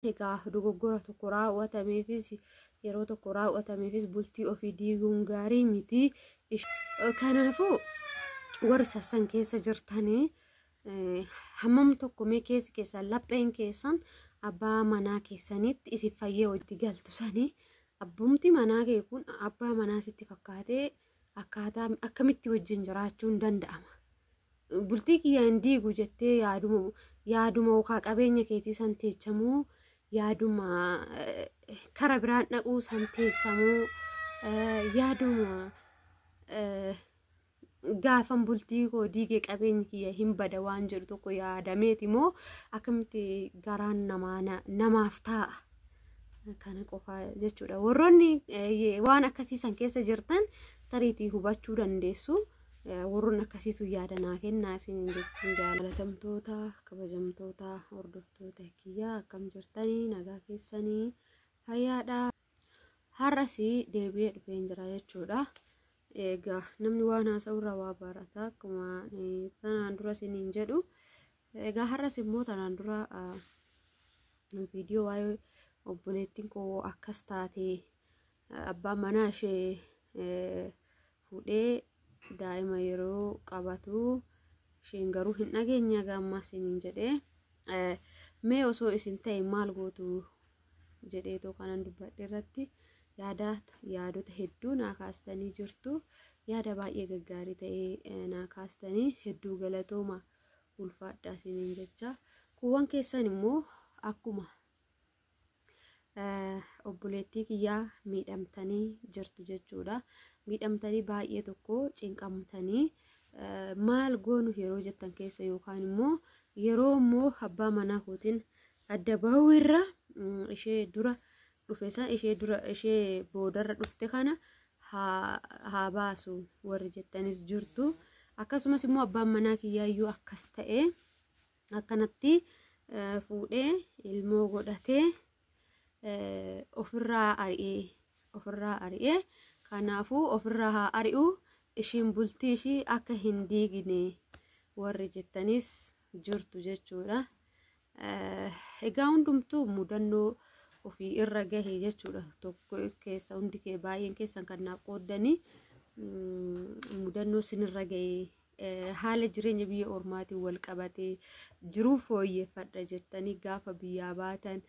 Egaa dogoggora tokko raawwatameefis, yeroo tokko raawwatameefis bultii ofii diiguun gaarii miti. Kanaafuu warri sassan keessa jirtanii hammam tokko mee keessi keessan, lapheen keessan abbaa manaa keessanitti isin fayyee wajji galtu sanii, abbumti manaa kee kun abbaa manaa sitti fakkaatee akkaataa akkamitti wajjin jiraachuun danda'ama? Bultii kiyya hin diigu jettee yaaduma yookaan qabeenya keetii san teechamuu, yaaduma kara biraan dhaquu san teechamuu, yaaduma gaafan bultii koo diigee qabeenyi kiyya hin bada waan jedhu tokko yaadameeti moo akkamitti garaan namaa namaaf taa'a? Kana qofa jechuudha. Warroonni waan akkasii san keessa jirtan tariitii hubachuu dandeessu. Warroonni akkasii sun yaada naa kennaa isiniin jechuun jaalatamtoota, kabajamtoota hordoftoota kiyyaa, akkam jirtanii? Nagaa keessanii? Fayyaadha. Har'as deebi'ee dhufeen jira jechuudha. Egaa namni waan haasa'u irraa waa barata, akkuma tanaan dura isiniin jedhu. Egaa har'as immoo tanaan dura viidiyoo waa'ee obboleettiin koo akkas taate, abbaan manaa ishee fuudhee daa'ima yeroo qabatu isheen garuu hin dhageenye gaammaa isiniin jedhee, mee osoo isin ta'e maal gootu jedheetoo kanan dubbadhe irratti yaada yaadota hedduu naa kaastanii jirtu. Yaada baay'ee gaggaarii ta'ee naa kaastanii, hedduu galatooma, ulfaadhaa isiniin jecha. Kuuwwan keessan immoo akkuma obboleettii kiyyaa miidhamtanii jirtu jechuudha. Miidhamtanii baay'ee tokko cinqamtanii maal goonu yeroo jettan keessa, yookaan immoo yeroo immoo abbaa manaa kootiin adda bahuu irra ishee dura dhufe san, ishee dura ishee boodarra dhufte kana haa baasu warri jettanis jirtu. Akkasumas immoo abbaan manaa kiyyaayyuu akkas ta'ee akkanatti fuudhee ilmoo godhatee ofirraa ari'ee ofirraa ari'ee, kanaafuu ofirraa haa ari'u, ishiin bultii ishii akka hin diigne warri jettanis jirtu jechuudha. Egaa hundumtuu mudannoo ofii irra gahe jechuudha. Tokko keessa hundi kee baay'een keessan kan naaf qooddanii mudannoo isinirra gahe, haala jireenya biyya ormaatiin wal qabatee, jiruu fooyyeffadha jettanii gaafa biyyaa baatan,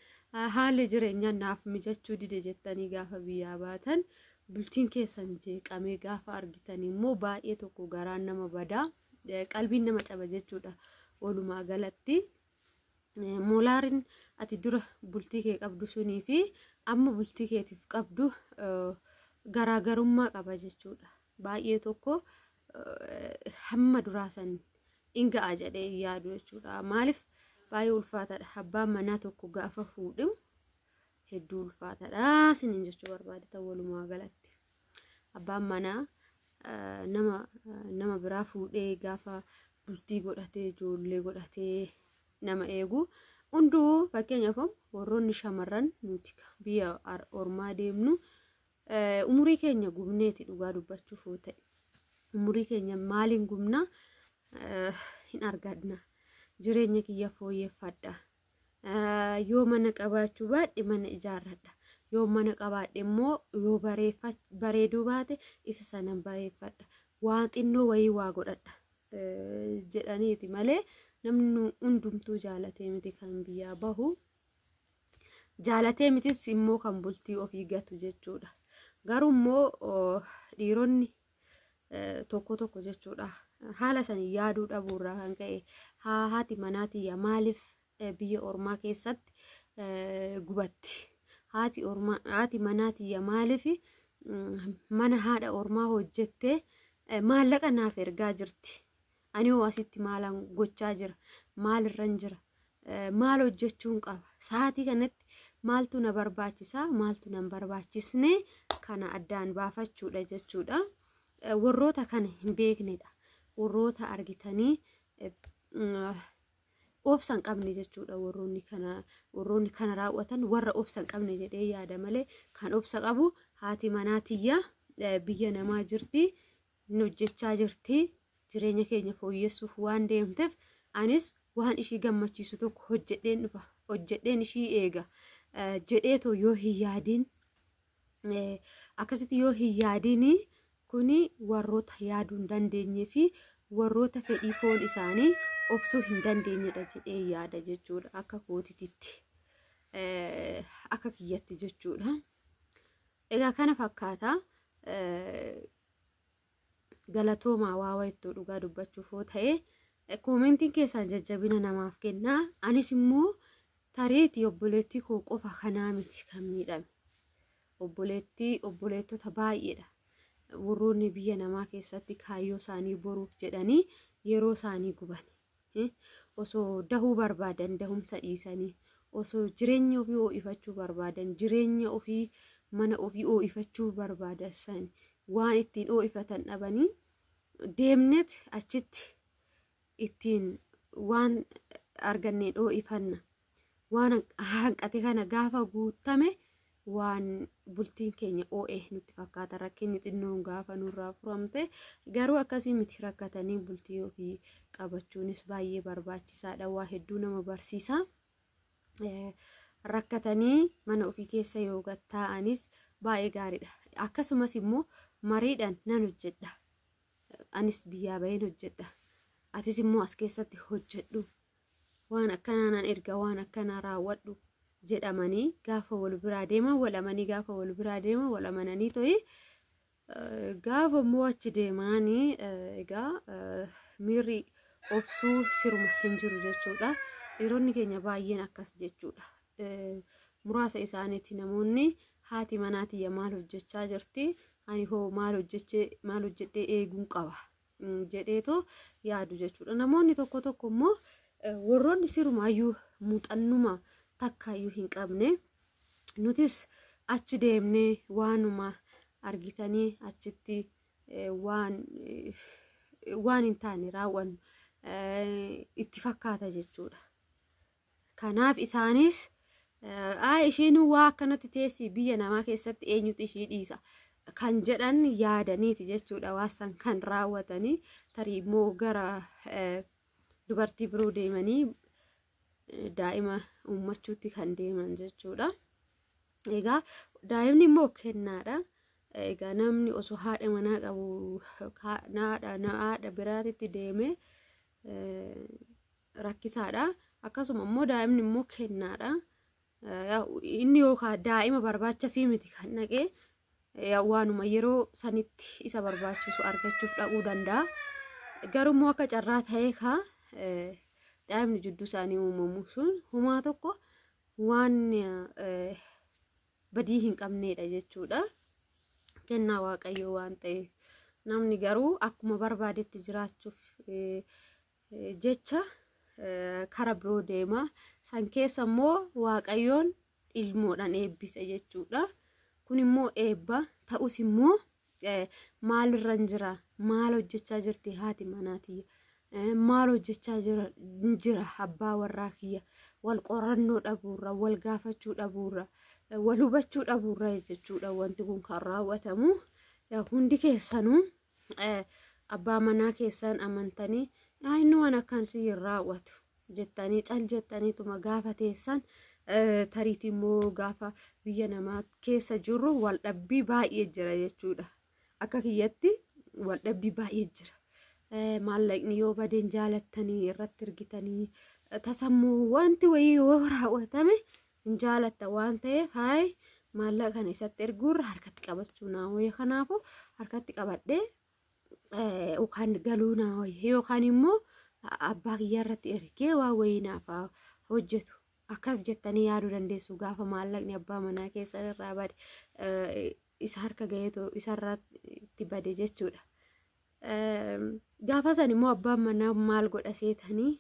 haala jireenyaa naaf mijachuu dide jettanii gaafa biyyaa baatan, bultiin keessan jeeqamee gaafa argitan immoo baay'ee tokko garaan nama badaa, qalbiin nama caba jechuudha. Walumaa galatti moolaariin ati dura bultii kee qabdu sunii fi amma bultii keetiif qabdu garaagarummaa qaba jechuudha. Baay'ee tokko hamma duraa san in ga'a jedhee yaadu jechuudha. Maaliif baay'ee ulfaataadha. Abbaan manaa tokko gaafa fuudhu hedduu ulfaataadha isiniin jechuu barbaade ta'u. Walumaa galatti abbaan manaa nama biraa fuudhee gaafa bultii godhatee ijoollee godhatee nama eegu hunduu, fakkeenyaaf warroonni shamarran nuti biyya ormaa deemnu umurii keenya gubneeti. Dhugaa dubbachuuf yoo ta'e, umurii keenya maaliin gubna? Hin arganna, jireenya kiyya fooyyeffadha, yoo mana qabaachuu baadhe mana ijaarradha, yoo mana qabaadhe immoo yoo bareeduu baate isa sanan bareeffadha, waan xinnoo wayii waa godhadha jedhaniiti malee namni hundumtuu jaalatee miti kan biyyaa bahu. Jaalatee mitis immoo kan bultii ofii gatu jechuudha. Garuu immoo dhiironni tokko tokko jechuudha, haala sanii yaaduu dhabuurraa kan ka'e, haati manaa tiyya maaliif biyya ormaa keessatti gubatti? Haati manaa tiyya maaliif mana haadha ormaa hojjettee maallaqa naaf ergaa jirti? Ani hoo asitti maalan gochaa jira? Maalirran jira? Maal hojjechuun qaba? Sa'aatii kanatti maaltu na barbaachisaa? Maaltu na hin barbaachisne? Kana addaan baafachuudha jechuudha. Warroota kana hin beeknedha. Warroota argitanii obsa hin qabne jechuudha. Warroonni kana raawwatan warra obsa hin qabne jedhee yaada malee, kan obsa qabu haati manaa tiyya biyya namaa jirti, hin hojjechaa jirti, jireenya keenya fooyyessuuf waan deemteef anis waan ishii gammachiisu tokko hojjedheen dhufa. hojjedheen ishii eega jedheetoo yoo hin yaadin, akkasitti yoo hin yaadin, kuni warroota yaaduu hin dandeenyee fi warroota fedhii foon isaanii obsuu hin dandeenyedha jedhee yaada jechuudha, akka kootititti, akka kiyyatti jechuudha. Egaa kana fakkaata. Galatoomaa. Waa wayittuu dhugaa dubbachuuf yoo ta'e, koomentiin keessaan jajjabina namaaf kennaa. Anis immoo tariitii obboleettii koo qofa kanaa miti kan miidhame. Obboleettii obboleettota baay'eedha. Warroonni biyya namaa keessatti kaayyoo isaanii boruuf jedhanii yeroo isaanii guban. Osoo dahuu barbaadan dahumsa dhiisanii, osoo jireenya ofii ho'ifachuu barbaadan, jireenya ofii, mana ofii ho'ifachuu barbaadan san waan ittiin ho'ifatan dhabanii, deemnet achitti ittiin waan arganneen ho'ifanna. Waan hanqate kana gaafa guutame waan bultiin keenya oo'e nutti fakkaata. Rakkinni xinnoon gaafa nurraa furamte garuu akkasii miti. Rakkatanii bultii ofii qabachuunis baay'ee barbaachisaadha. Waa hedduu nama barsiisa. Rakkatanii mana ofii keessa yoo taa'anis baay'ee gaariidha. Akkasumas immoo mariidhaan nan hojjedha. Anis biyyaa baheen hojjedha. Atis immoo as keessatti hojjedhu. Waan akkanaa nan erga, waan akkanaa raawwadhu jedhamanii gaafa wal biraa deeman, wal amanii gaafa wal biraa deeman, wal amananii to'i gaafa immoo achi deemanii, egaa miirri obsuu siruma hin jiru jechuudha. Dhiironni keenya baay'een akkas jechuudha. Muraasa isaaniitti namoonni haati manaatiyya maal hojjechaa jirti, ani hoo maal hojjedhee eeguun qaba jedheetoo yaadu jechuudha. Namoonni tokko tokko immoo warroonni sirumaayyuu muuxannuma takkaayyuu hin qabne, nutis achi deemnee waanuma argitanii achitti waan hin taane raawwannu itti fakkaata jechuudha. Kanaaf isaanis isheen waa akkanatti teessi biyya namaa keessatti, eenyutu ishii dhiisa kan jedhan yaadaniiti jechuudha, waan san kan raawwatanii. Tarii immoo gara dubartii biroo deemanii daa'ima uummachuutti kan deeman jechuudha. Egaa daa'imni immoo kennaadha. Egaa namni osoo haadha manaa qabu haadha biraatitti deeme rakkisaadha. Akkasuma immoo daa'imni immoo kennaadha. Inni yookaan daa'ima barbaacha fi miti kan dhaqee, waanuma yeroo sanitti isa barbaachisu argachuuf dhaquu danda'a. Garuu immoo akka carraa ta'ee kaa daa'imni jidduu isaanii uumamu sun humaa tokko waan badii hin qabneedha jechuudha. Kennaa Waaqayyoo waan ta'eef, namni garuu akkuma barbaadetti jiraachuuf jecha kara biroo deema. San keessa immoo Waaqayyoon ilmoodhaan eebbisa jechuudha. Kun immoo eebba ta'us immoo maalirra jira, maal hojjechaa jirti haati manaatii, maal hojjechaa jira abbaa warraa kiyya, wal qorannoo dhabuurra, wal gaafachuu dhabuurra, wal hubachuu dhabuurra jechuudha wanti kun kan raawwatamu. Hundi keessanuu abbaa manaa keessan amantanii, inni waan akkasii hin raawwatu jettanii cal jettaniituma gaafa teessan, tariitii immoo gaafa biyya namaa keessa jirru waldhabbii baay'ee jira jechuudha. Akka kiyyatti waldhabbii baay'ee jira. Maallaqni yoo badeen jaalattanii irratti ergitanii, tasammuu wanti wayii yoo raawwatame hin jaalatta waan ta'eef, hayi, maallaqa kana isatti erguurra harkatti qabachuu naa wayya, kanaafuu harkatti qabadhee yookaan galuu naa wayya, yookaan immoo abbaa kiyya irratti ergee waa wayii naaf hojjetu akkas jettanii yaaduu dandeessu. Gaafa maallaqni abbaa manaa keessan irraa bade, isa harka gaheetu isarratti bade jechuudha. Gaafa san immoo abbaan manaa maal godha seetanii?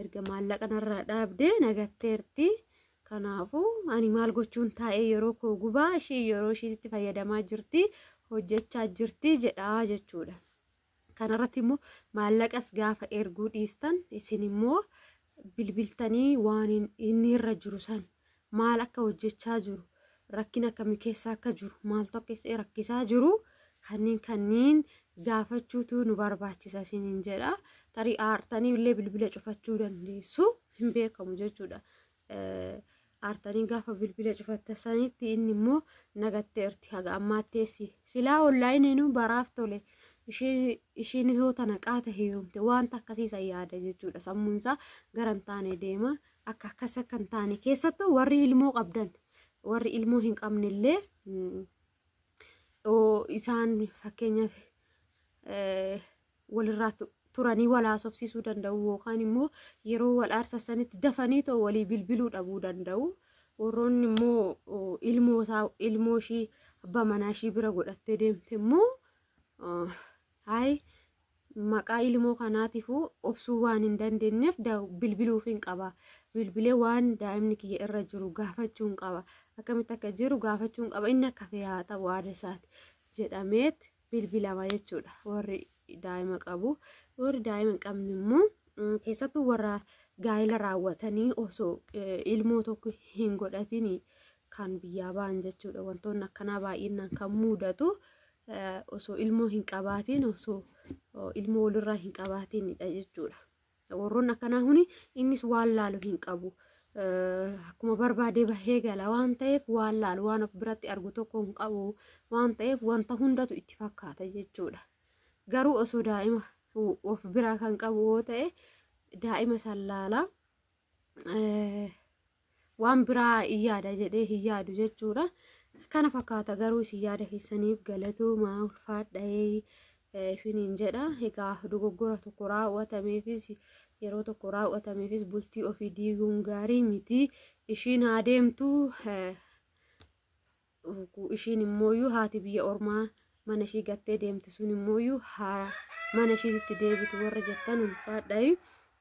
Erga maallaqa narraa dhaabdee nagatteerti. Kanaafuu ani maal gochuun taa'ee yeroo koo gubaa, ishii yeroo ishiitti fayyadamaa jirti, hojjechaa jirti jedhaa jechuudha. Kanarratti immoo maallaqas gaafa erguu dhiistan, isin immoo bilbiltanii waan inni irra jiru san, maal akka hojjechaa jiru, rakkina akkamii keessa akka jiru, maaltu akka isa rakkisaa jiru, kanneen gaafachuutu nu barbaachisa isiniin jedha. Tarii aartanii illee bilbila cufachuu dandeessu. hin beekamu jechuudha. Aartanii gaafa bilbila cufatta sanitti inni immoo nagatteerti haga ammaatteessi. Silaa onlaayiniinuu baraaf tole, isheen isoo tana qaata heerumte wanta akkasiisan yaada jechuudha. Sammuunsaa gara hin taane deema. Akka akkas akka hin taane, keessattuu warri ilmoo qabdan, warri ilmoo hin qabnellee isaan fakkeenyaaf walirraa turanii wal haasofsiisuu danda'u, yookaan immoo yeroo wal aarsasanitti dafanii too walii bilbiluu dhabuu danda'u. Warroonni immoo ilmoo isaa, ilmoo ishii abbaa manaa ishii bira godhattee deemte immoo, hayi, maqaa ilmoo kanaatiifuu obsuu waan hin dandeenyeef bilbiluuf hin qaba. Bilbilee waan daa'imni kiyya irra jiru gaafachuu hin qaba. Akkamitti akka jiru gaafachuu hin qaba. Inni akka fe'aa haa ta'u, aada isaati jedhameet bilbilama jechuudha. Warri daa'ima qabu. Warri daa'ima hin qabne immoo, keessattuu warra gaa'ela raawwatanii osoo ilmoo tokko hin godhatin kan biyyaa ba'an jechuudha. Wantoonni akkanaa baay'inaan kan mudatu osoo ilmoo hin qabaatin, osoo ilmoo walirraa hin qabaatinidha jechuudha. Warroonni akkanaa kuni innis waan laalu hin qabu. Akkuma barbaadee bahee gala waan ta'eef, waan laalu, waan of biratti argu tokko hin qabu waan ta'eef, wanta hundatu itti fakkaata jechuudha. Garuu osoo daa'ima of biraa kan qabu yoo ta'e, daa'ima san laala, waan biraa hin yaada jedhee hin yaadu jechuudha. Kana fakkaata. Garuu isin yaada keessaniif galatoomaa, ulfaadha'ee isiniin jedha. Egaa dogoggora tokko raawwatameefis, yeroo tokko raawwatameefis, bultii ofii diiguun gaarii miti. Ishiin haa deemtu. Ishiin immooyyuu haati biyya ormaa mana ishii gattee deemte sun immooyyuu haa mana ishiitti deebitu warra jettan ulfaadha'ee.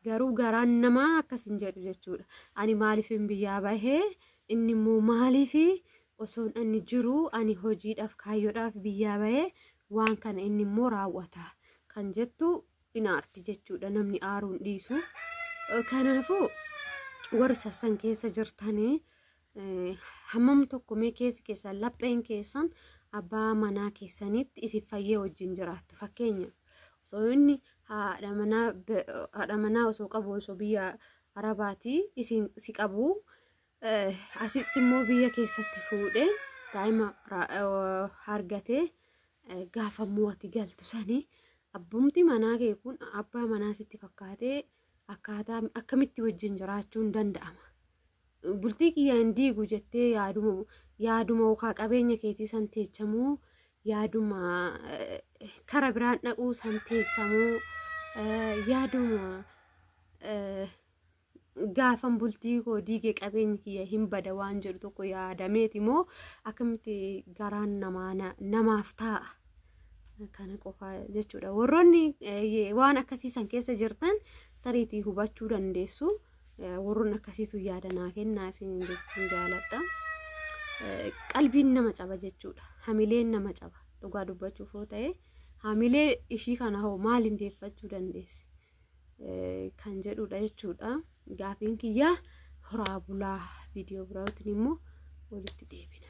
Garuu garaan namaa akkas hin jedhu jechuudha. Ani maaliifin biyyaa bahee, inni immoo maaliif osoon inni jiru, ani hojiidhaaf kaayyoodhaaf biyyaa bahee, waan kana inni immoo raawwata kan jettu inaarti jechuudha. Namni aaruun dhiisu. Kanaafuu warri sassan keessa jirtanii, hammam tokko mee keessi keessan, lapheen keessan abbaa manaa keessanitti isin fayyee wajjin jiraattu? Fakkeenya, osoo inni haadha manaa osoo qabu, osoo biyya arabaatii isin si qabu, asitti immoo biyya keessatti fuudhee daa'ima argatee, gaafa immoo ati galtu sanii abbumti manaa kee kun abbaa manaa sitti fakkaatee akkaataa akkamitti wajjin jiraachuun danda'ama? Bultii kiyya hin diigu jettee yaaduma yookaan qabeenya keetii san teechamuu, yaaduma kara biraan dhaquu san teechamuu, yaaduma gaafan bultii koo diigee qabeenyi kiyya hin bada waan jedhu tokko yaadameeti moo akkamitti garaan namaa namaaf taa'a? Kana qofa jechuudha. Warroonni waan akkasii san keessa jirtan tariitii hubachuu dandeessu. Warroonni akkasii sun yaada naa kennaa isin jechuun jaaladha. Qalbiin nama caba jechuudha. Hamileen nama caba. Dhugaa dubbachuuf yoo ta'e, hamilee ishii kana hoo maaliin deeffachuu dandeessi? Kan jedhudha jechuudha. Gaafiin kiyyaa. Horaa bulaa, viidiyoo biraatiin immoo walitti deebina.